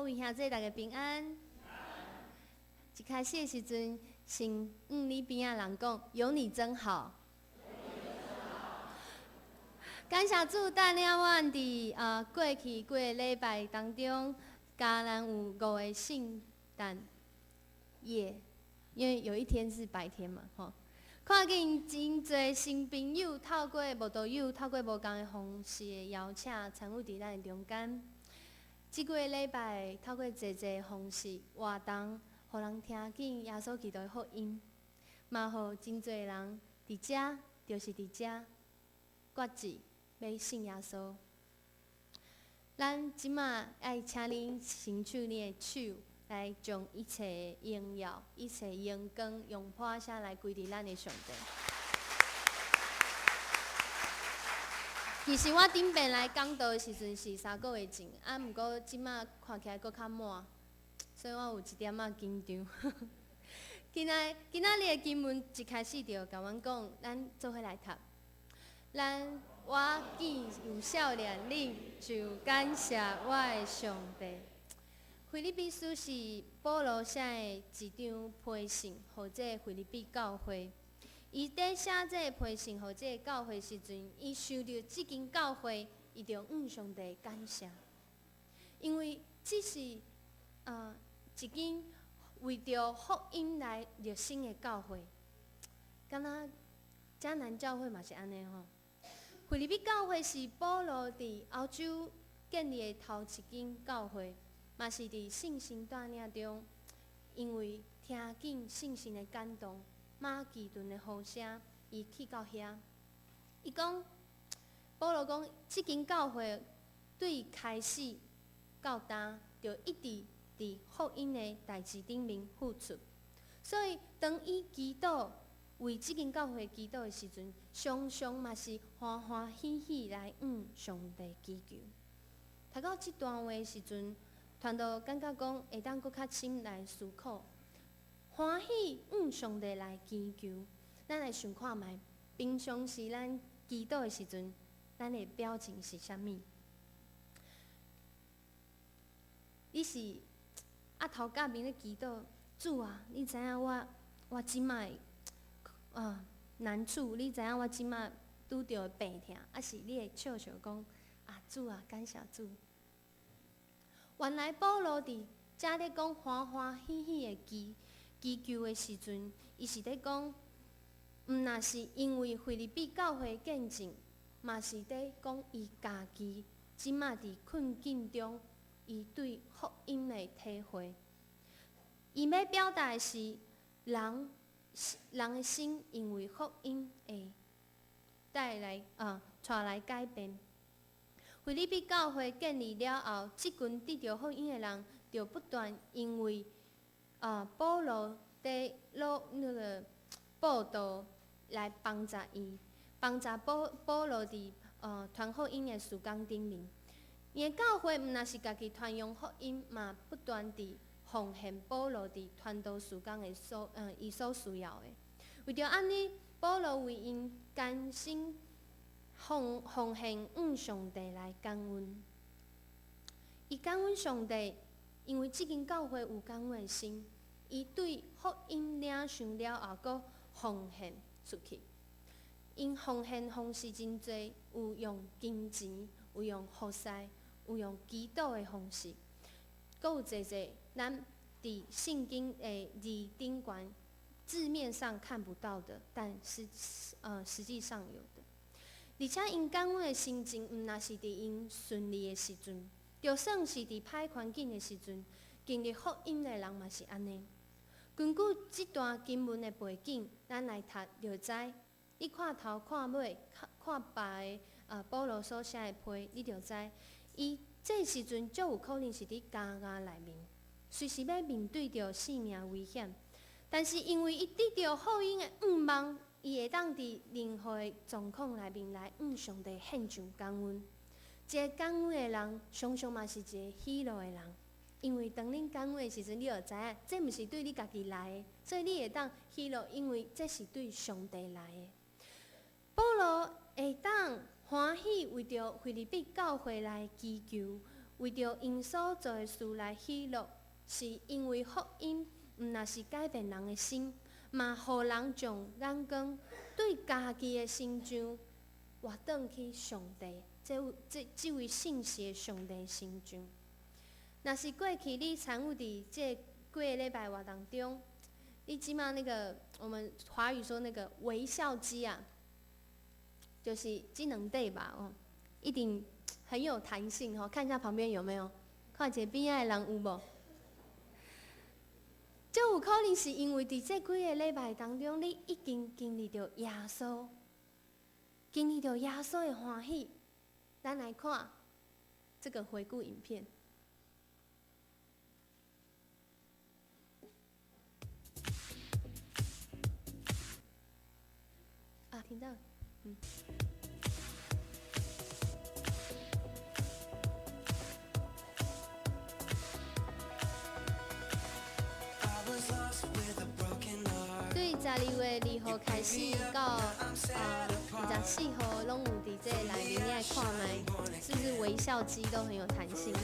各位兄弟，大家平安。一開始的時陣，先向你邊仔人講：有你真好。感謝主帶領阮佇過去幾個禮拜當中，迦南有五個聖誕夜，因為有一天是白天嘛，吼。看見真濟新朋友透過慕道友，透過無仝的方式的邀請，參與佇咱的中間。這幾個禮拜透過濟濟方式活動，予人聽見耶穌基督的福音，嘛予真濟人佇遮，就是佇遮決志欲信耶穌。咱這馬愛請恁伸出你的手，來將一切的榮耀、一切榮光，用破聲來歸佇咱的上帝。其實我頂擺來講道的時陣是3個月前，啊，毋過這馬看起來閣較滿，所以我有一點仔緊張。今仔日的經文一開始就共阮講，咱做伙來讀。咱我見有少年恁，就感謝我的上帝。腓立比書是保羅寫的一張批信，予這個腓立比教會。伊佇寫這個批信予這個教會時陣，伊想著這間教會，伊就向上帝感謝，因為這是一間為著福音來熱心的教會，敢若迦南教會嘛是按呢吼。腓立比教會是保羅佇歐洲建立的頭一間教會，嘛是佇聖神帶領中，因為聽見聖神的感動，馬其頓的呼聲，伊去到遐。伊講，保羅講，這間教會對開始到今，就一直佇福音的代誌頂面付出。所以，當伊祈禱為這間教會祈禱的時陣，常常嘛是歡歡喜喜來向上帝祈求。讀到這段話的時陣，傳道感覺講會當閣較深來思考。歡喜向上帝來祈求，咱來想看覓，平常時咱祈禱的時陣，咱的表情是啥物？你是額頭頰面咧祈禱，主啊，你知影我這擺難處，你知影我這擺拄著的病痛，抑是你會笑笑講啊，主啊，感謝主。原來保羅佇遮咧講歡歡喜喜的祈求的時陣，伊是咧講，毋若是因為腓立比教會見證，嘛是咧講伊家己這馬佇困境中，伊對福音的體會。伊欲表達的是，人人的心因為福音會帶來帶來改變。腓立比教會建立了後，這群得著福音的人，就不斷因為保羅佇落那個報道來幫助伊，幫助保羅佇傳福音的事工頂面。伊的教會毋若是家己傳揚福音，嘛不斷佇奉獻保羅佇傳道事工的伊所需要的。為著按呢，保羅為𪜶甘心奉獻向上帝來感恩。伊感恩上帝，因為這間教會有感恩的心，伊對福音領受了後，閣奉獻出去。𪜶奉獻方式真濟，有用金錢，有用服侍，有用祈禱的方式，閣有濟濟咱佇聖經的字頂懸字面上看不到的，但是實際上有的。而且𪜶感恩的心情，毋若是佇𪜶順利的時陣，就算是佇歹環境的時陣，經歷福音的人嘛是按呢。根據這段經文的背景，咱來讀就知。你看頭看尾，看看別个保羅所寫的批，你就知，伊這時陣足有可能是佇監獄內面，隨時欲面對著性命危險。但是因為伊得著福音的向望，伊會當佇任何的狀況內面來向上帝獻上感恩。一個感恩的人，常常嘛是一個喜樂的人，因為當恁感恩的時陣，你就知影，這毋是對你家己來的，所以你會當喜樂，因為這是對上帝來的。保羅會當歡喜為著腓立比教會來祈求，為著𪜶所做的事來喜樂，是因為福音毋若是改變人的心，嘛予人將眼光對家己的身上活轉去上帝，這位這這位信實的上帝身上。若是過去你參與佇這幾个禮拜活動中，你這馬那個我們華語說那個微笑肌啊，就是這兩塊吧哦，一定很有彈性吼。看一下旁邊有沒有，看一下邊仔的人有無？這有可能是因為佇這幾个禮拜當中，你已經經歷著耶穌，經歷著耶穌的歡喜。咱來看這個回顧影片。啊，聽到，嗯。對12月2號開始到24號，攏有佇這內面，你來看覓，是不是微笑肌都很有彈性？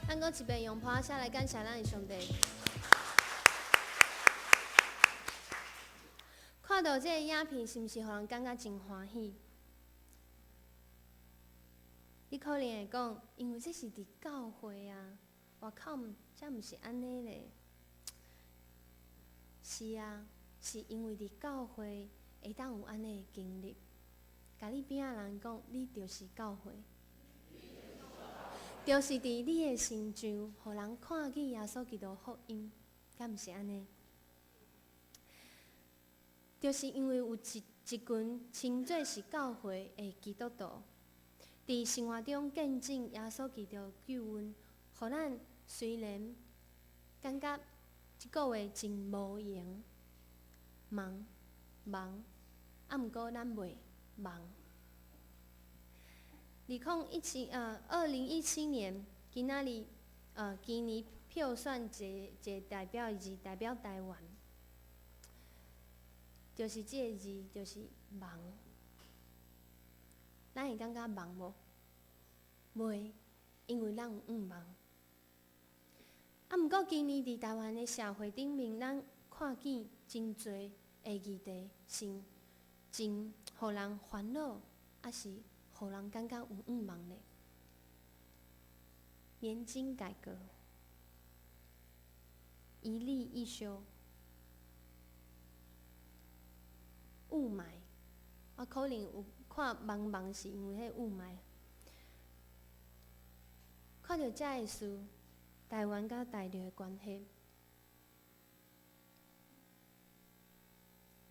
咱閣一遍用拍聲來感謝咱的上帝。看到這个影片，是毋是予人感覺真歡喜？你可能會講，因為這是佇教會啊，外口才毋是按呢咧。是啊，是因為佇教會會當有按呢的經歷。共你邊仔人講，你就是教會。就是佇你的身上，予人看見耶穌基督福音，敢毋是按呢？就是因為有一一群稱做是教會的基督徒，佇生活中見證耶穌基督救恩，予咱雖然感覺這個月真無閒、忙忙，啊，毋過咱袂茫。2017年，今仔日今年票選一個一個代表的字，代表台灣，就是這個字，就是茫。咱會感覺茫無？袂，因為咱有向望。啊，毋過今年佇台灣的社會頂面，咱看見真濟的議題是真予人煩惱，抑是予人感覺有向望咧。年金改革，一例一休，雾霾，我可能有看茫茫是因為彼霧霾。看著遮的事，台灣佮大陸的關係，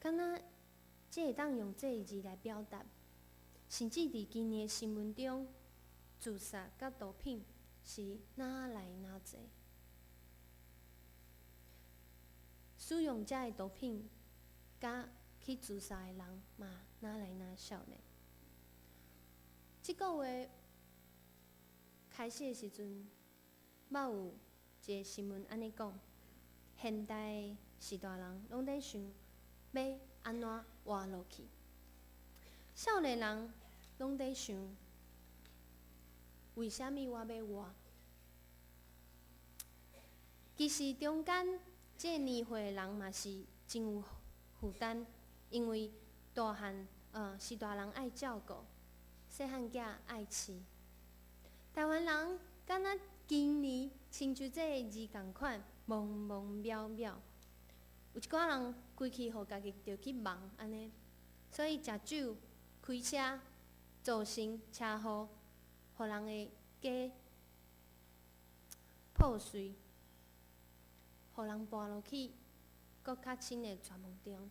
敢若這會當用這个字來表達，甚至佇今年的新聞中，自殺佮毒品是哪來哪濟？使用遮的毒品，佮去自殺的人嘛，哪來哪少呢？這個月開始的時陣，捌有一個新聞按呢講：現代的序大人攏咧想欲按怎活落去，少年人攏咧想為啥物我欲活？其實中間這个年歲的人嘛是真有負擔，因為大漢序大人愛照顧，細漢囝愛飼。台灣人敢若今年親像這个字仝款，茫茫渺渺。有一寡人規氣予家己著去茫按呢，所以食酒、開車，造成車禍，予人的家破碎，予人跋落去閣較深的絕望中。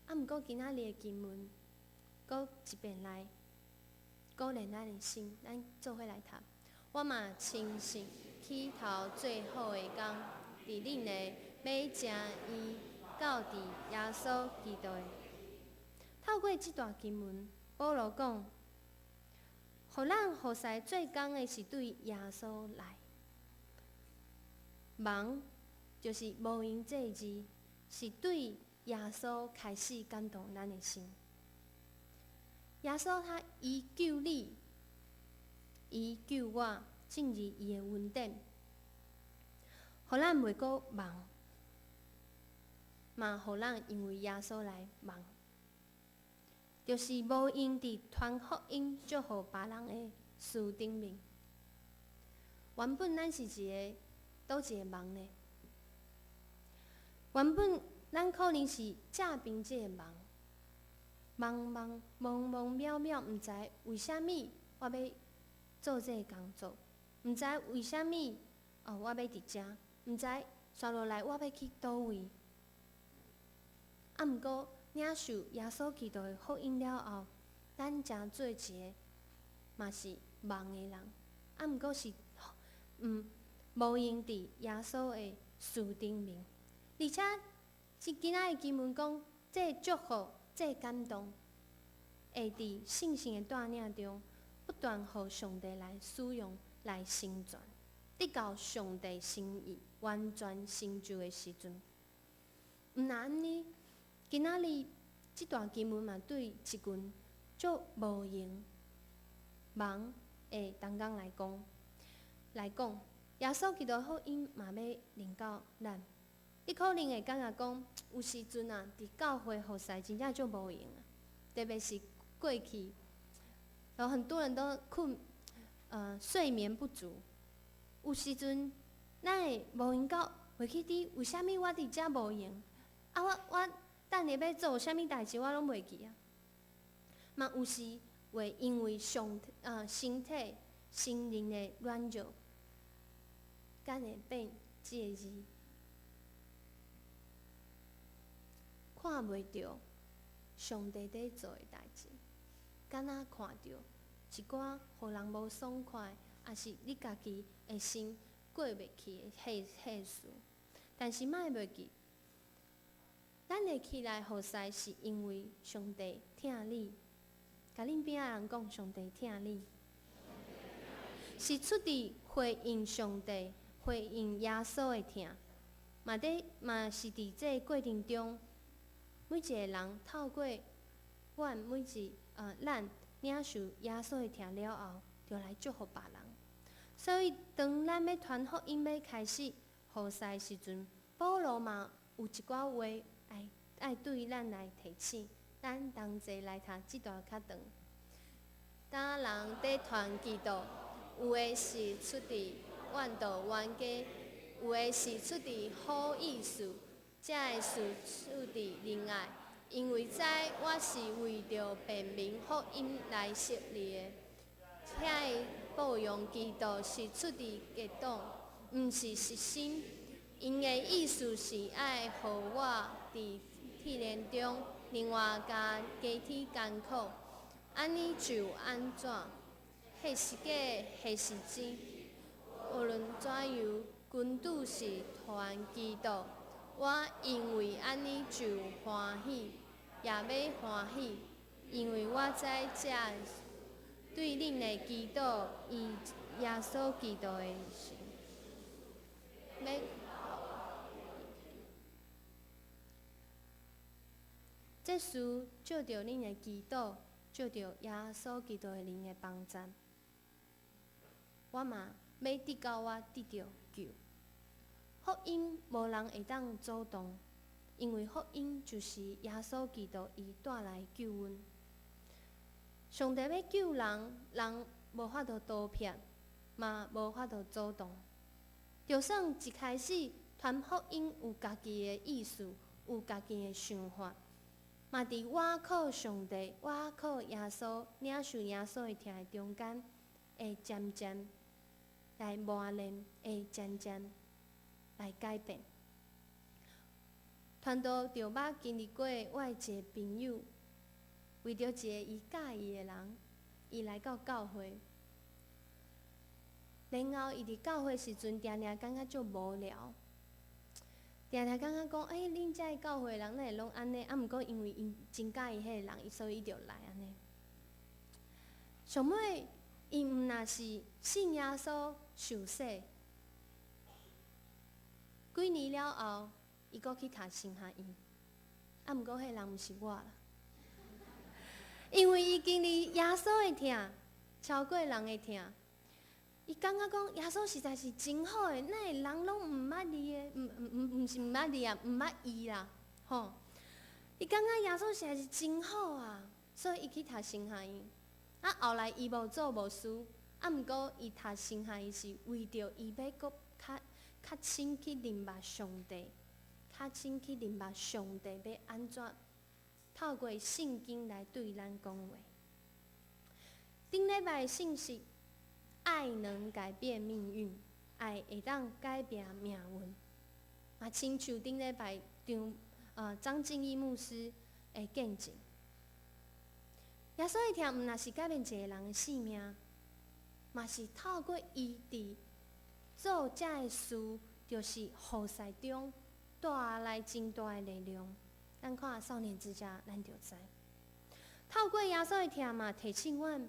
啊，毋過今仔日的經文，閣一遍來鼓勵咱的心，咱做伙來讀。我嘛深信起頭做好的工，佇恁的尾成伊到佇耶穌基督的。透過這段經文，保羅講，予咱服侍做工的是對耶穌來。茫就是無閒這个字，是對耶穌開始感動咱的心。耶穌他伊救你，伊救我，進入伊的恩典，予咱袂閣茫，嘛予咱因為耶穌來茫，就是無閒佇傳福音祝福別人的事頂面。原本咱是一个佗一个茫呢？原本咱可能是正邊這个茫，茫茫茫茫渺渺，毋知為啥物我欲做這个工作，毋知為啥物哦我欲佇遮，毋知紲落來我欲去佗位。啊，毋過領受耶穌基督的福音了後，咱成做一个嘛是茫的人。啊，毋過是無閒佇耶穌的事頂面，而且這今仔的經文講，這個祝福、這個感動，會佇聖神的帶領中，不斷予上帝來使用、來成全，直到上帝心意完全成就的時陣。毋若按呢，今仔日這段經文嘛，對一群足無閒、忙的同工來講，耶穌基督福音嘛欲臨到咱。你可能會感覺講，有時陣啊，佇教會服侍真正足無閒啊，特別是過去，有很多人都睏，睡眠不足。有時陣，咱會無閒到袂記得為啥物我佇遮無閒？啊，我等下欲做啥物代誌，我攏袂記啊。嘛有時會因為上身體、心靈的軟弱，敢會變這个字，看袂著上帝佇做的代誌，敢若看著一寡予人無爽快，抑是你家己的心過袂去的彼事。但是莫袂記，咱會起來服侍，是因為上帝疼你。共恁邊仔人講，上帝疼你，是出佇回應上帝、回應耶穌的疼，嘛佇嘛是佇這個過程中，每一個人透過阮每一咱領受耶穌的疼了後，就來祝福別人。所以，當咱欲傳福音欲開始服侍的時陣，保羅嘛有一寡話愛愛對咱來提醒。咱同齊來讀這段較長。當人佇傳基督，有的是出自怨道冤家，有的是出自好意思，這个事出自仁愛，因為知我是為著辨明福音來設立的。遐个報用基督是出自結黨，毋是實心。𪜶的意思是愛予我佇試煉中，另外共加添艱苦。按呢就按怎？彼是假，彼是真。無論怎樣，君拄是傳基督，我因為按呢就歡喜，也欲歡喜，因為我知這對恁的祈禱以耶穌基督的神。欲這事藉著恁的祈禱，藉著耶穌基督的靈的幫贊，我嘛欲得到我得著救。福音無人會當阻擋，因為福音就是耶穌基督伊帶來救恩。上帝欲救人，人無法度逃避，嘛無法度阻擋。就算一開始傳福音有家己的意思，有家己的想法，嘛佇倚靠上帝、倚靠耶穌、領受耶穌的疼的中間，會漸漸來磨練，會漸漸來改變。傳道著捌經歷過，我的一个朋友，為著一个伊佮意的人，伊來到教會，然後伊佇教會時陣，定定感覺足無聊，定定感覺講，欸，恁遮的教會人哪會攏按呢？啊，毋過因為𪜶真佮意彼个人，所以伊就來按呢。上尾，伊毋若是信耶穌受洗，幾年了後，伊閣去讀神學院。啊，毋過彼个人毋是我啦，因為伊經歷耶穌的疼，超過人的疼。伊感覺講耶穌實在是真好的，哪會人攏毋捌伊的？毋毋毋，毋是毋捌伊啊，毋捌伊啦，吼！伊感覺耶穌實在是真好啊，所以伊去讀神學院。啊，後來伊無做牧師，啊，毋過伊讀神學院是為著伊欲閣較較深去認捌上帝，較深去認捌上帝欲按怎透過聖經來對咱講話。頂禮拜的信息。愛能改變命運，愛會當改變命運。啊，親像頂禮拜張張敬義牧師的見證，耶穌的疼毋若是改變一個人的性命，嘛是透過伊佇做這个事，就是服侍中帶來真大的力量。咱看少年之家，咱就知。透過耶穌的疼嘛，提醒阮，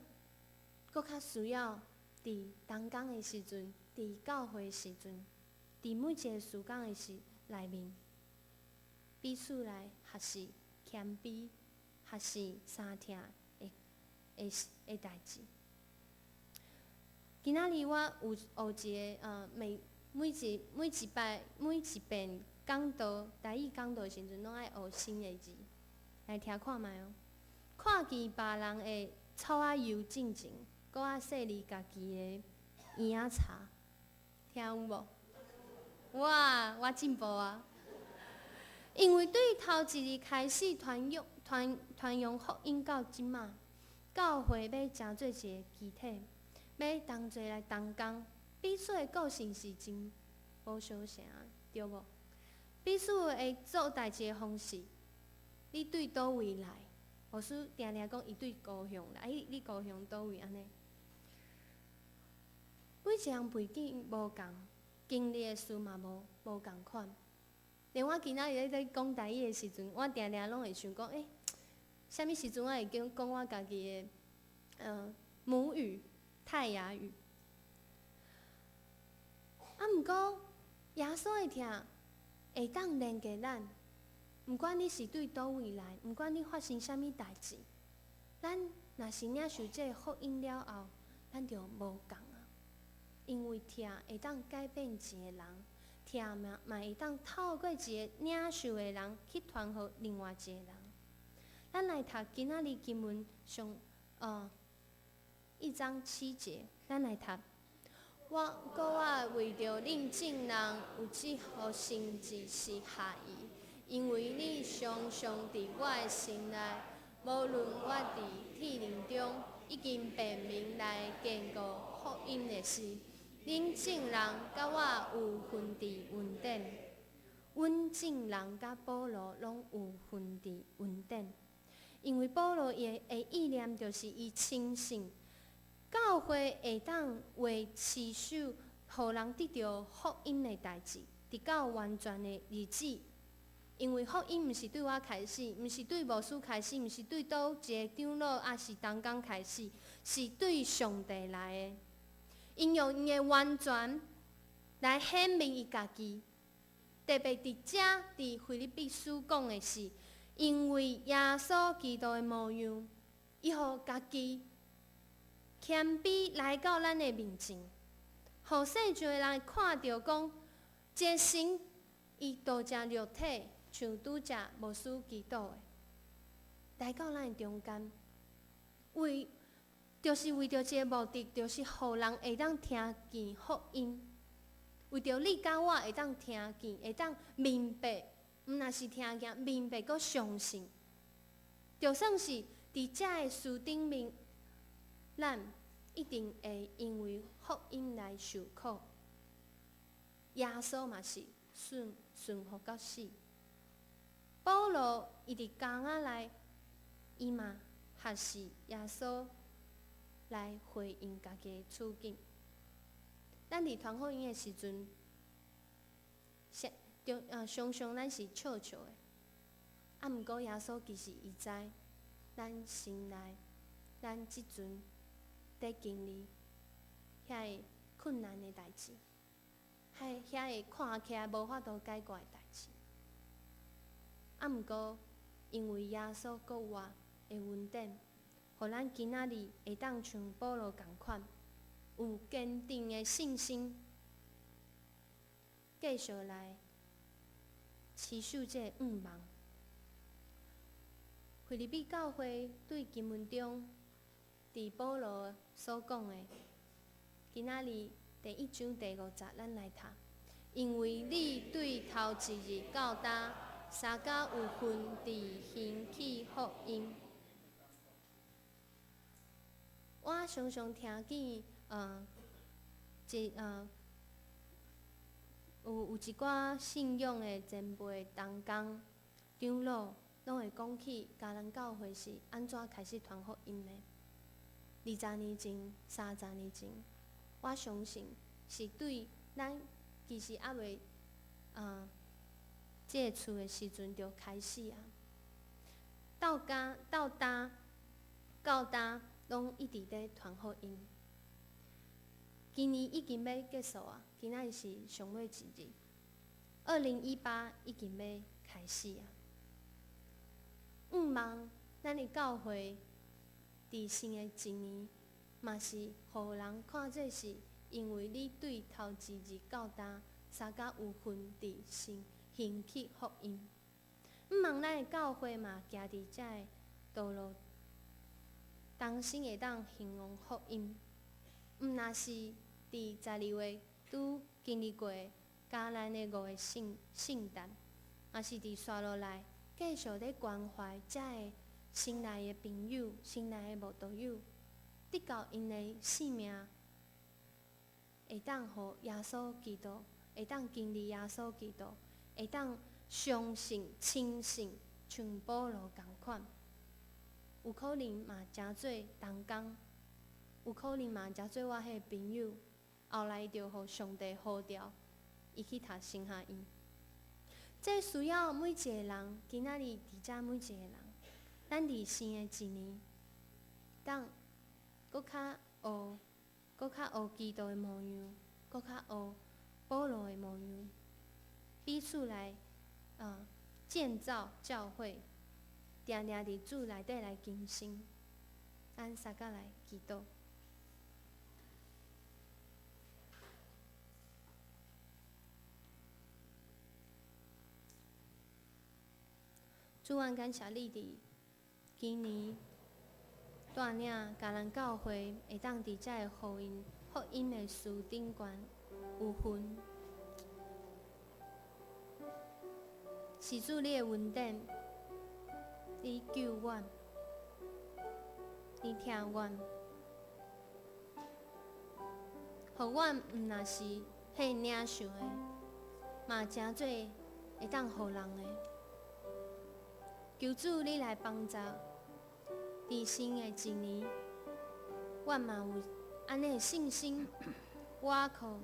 閣較需要。佇同工的時陣，佇教會的時陣，佇每一个時間的時內面，彼此來學習謙卑，學習相疼的的的代誌。今仔日我有學一个每每一每一擺每一遍講道台語講道的時陣，攏愛學新的字，來聽看覓哦。看見別人的草仔油進前，閣愛洗你家己的嬰仔柴，聽有無？哇，我進步啊！因為對頭一日開始傳揚傳傳揚福音到這馬，教會欲成做一個肢體，欲同齊來同工，彼此的個性是真無相像，對無？彼此的做代誌的方式，你對佗位來？牧師定定講伊對高雄來，你高雄佗位按呢？每一个人背景無仝，經歷的事嘛無無仝款。連我今仔日咧講台語的時陣，我定定攏會想講，欸，啥物時陣我會講講我家己的母語泰雅語。啊，毋過耶穌的疼會當連結咱，毋管你是對佗位來，毋管你發生啥物代誌，咱若是領受這个福音了後，咱就無仝啊。因為疼會當改變一個人，疼嘛嘛會當透過一個領受的人去傳予另外一個人。咱來讀今仔日經文上一章七節，咱來讀。我閣我為著恁眾人有這號心志是合宜，因為你常常佇我的心內，無論我佇鐵鏈中，已經辨明來宣告福音的事。恁眾人佮我有份佇恩典，阮眾人佮保羅攏有份佇恩典，因為保羅伊的意念就是伊深信教會會當為持守，予人得著福音的代誌，直到完全的日子。因為福音毋是對我開始，毋是對牧師開始，毋是對佗一個長老，抑是同工開始，是對上帝來的。𪜶用𪜶的完全來顯明伊家己。特別佇遮佇腓立比書講的是，因為耶穌基督的模樣，伊予家己謙卑來到咱的面前，予世上的人看著講，這個神伊道成肉體，像拄才牧師祈禱的，來到咱的中間，為就是為著這个目的，就是予人會當聽見福音，為著你佮我會當聽見，會當明白，毋若是聽見，明白閣相信，就算是佇遮个書頂面，咱一定會因為福音來受苦。耶穌嘛是順順服到死。保羅伊佇監仔內，伊嘛學習耶穌來回應家己的處境。咱佇傳福音的時陣，常常咱是笑笑的，啊，毋過耶穌其實伊知咱心內，咱這陣佇經歷遐個困難的代誌，遐個看起來無法度解決的代誌。啊，毋過因為耶穌復活的恩典，予咱今仔日會當像保羅仝款，有堅定的信心，繼續來持守這個向望。腓立比教會對經文中，佇保羅所講的，今仔日第一章第五節，咱來讀。因為你對頭一日到今，相佮有份佇興起福音。我常常聽見，有一寡信仰的前輩、同工、長老，攏會講起迦南教會是按怎開始傳福音的。20年前、30年前，我相信是對咱其實猶未這个厝的時陣就開始啊。到今到今到今，攏一直佇傳福音。今年已經欲結束啊，今仔日是上尾一日。2018已經欲開始啊。向望咱的教會佇新的一年，嘛是予人看做是因為你對頭一日到今，相佮有份佇新興起福音。向望咱的教會嘛，行佇遮个道路，同心會當興旺福音。毋若是佇12月拄經歷過迦南的五个聖聖誕，也是佇紲落來繼續咧關懷遮个新來的朋友、新來的慕道友，直到𪜶的性命會當予耶穌基督，會當經歷耶穌基督，會當相信、深信，像保羅仝款，有可能嘛成做同工，有可能嘛成做我彼個朋友，後來就予上帝呼召，伊去讀神學院。這需要每一個人，今仔日佇遮每一個人，咱佇新的一年，當閣較學，閣較學基督的模樣，閣較學保羅的模樣，彼此來建造教會，定定佇主內底來更新，咱相佮來祈禱。主，阮感謝你佇今年帶領迦南教會會當佇遮个福音福音的事頂懸有份。是主你的恩典，你救阮，你疼阮，予阮毋若是彼領受的，嘛成做會當予人的。求主你來幫助，佇新的一年，阮嘛有按呢的信心，倚靠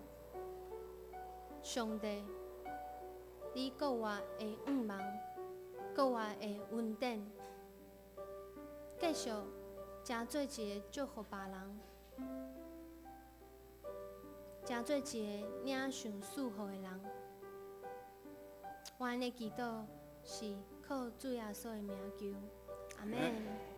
上帝，你閣外的向望，閣外的恩典，繼續成做一个祝福別人，成做一个領受賜福的人。我按呢祈禱是靠主耶穌的名求，阿們。